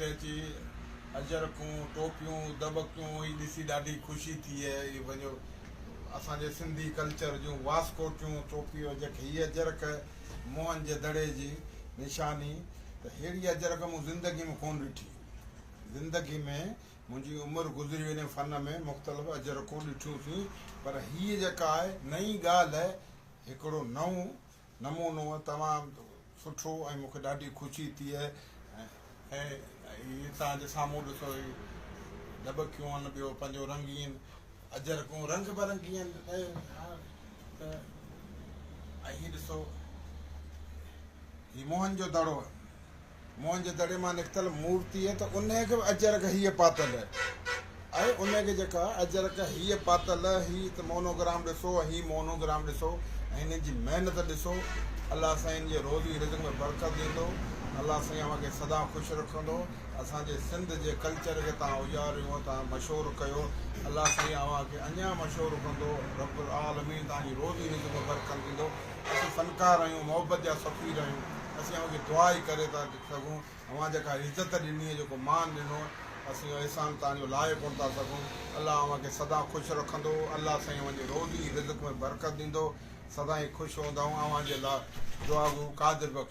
هتي اچي اجرڪون، ٽوپيون، دٻڪيون هي ڏسي ڏاڍي خوشي ٿي آهي. هي پنهنجو اسان جي سنڌي ڪلچر جون واسڪوٽيون، ٽوپي اجرڪ، هي اجرڪ موهن جي دڙي جي نشاني ته ههڙي اجرڪ مون زندگي ۾ ڪونه ڏٺي. زندگي ۾ منهنجي عمر گذري وڃي فن ۾ مختلف اجرڪون ڏٺيون سين پر هيء جيڪا آهي نئين ڳالهه هڪڙو نئون نمونو تمام سٺو ۽ مون کي ڏاڍي خوشي ٿي ۽ هي توهان جي سامهون ڏسو هي ڏٻڪيون آهن ٻيو پنهنجو رنگين اجرڪون رنگ برنگي آهن ته ۽ هي ڏسو هي موهن جو دڙو آهي موهن جي دڙي مان نڪتل مورتي ته انهيء کي به اجرڪ هيء پاتل ۽ انهيء کي جيڪا اجرڪ هيء پاتل هي ته مونوگرام ڏسو ۽ هي مونوگرام ڏسو ۽ هنن جي محنت ڏسو الله سائين هن جي روزي رزق ۾ برڪت ڏيندو الله سائين اوهان کي سدا خوش رکندو اسان جي سنڌ جي ڪلچر کي توهان اجاريو توهان مشهور ڪيو الله سائين اوهان کي اڃا مشهور ڪندو رب العالمين توهان جي روزي رزق ۾ برڪت ڏيندو اسين فنڪار آهيون، محبت جا سفير آهيون، اسين اوهان کي دعا ئي ڪري ٿا سگهون، اوهان جيڪا عزت ڏني ۽ جيڪو مان ڏنو، اسين اهو احسان توهان جو لاهي ڪونه ٿا سگهون، الله اوهان کي سدا خوش رکندو، الله سائين اوهان جي روزي رزق ۾ برڪت ڏيندو، سدائين خوش هوندائون، اوهان جي لاء دعاگو قادر بخش.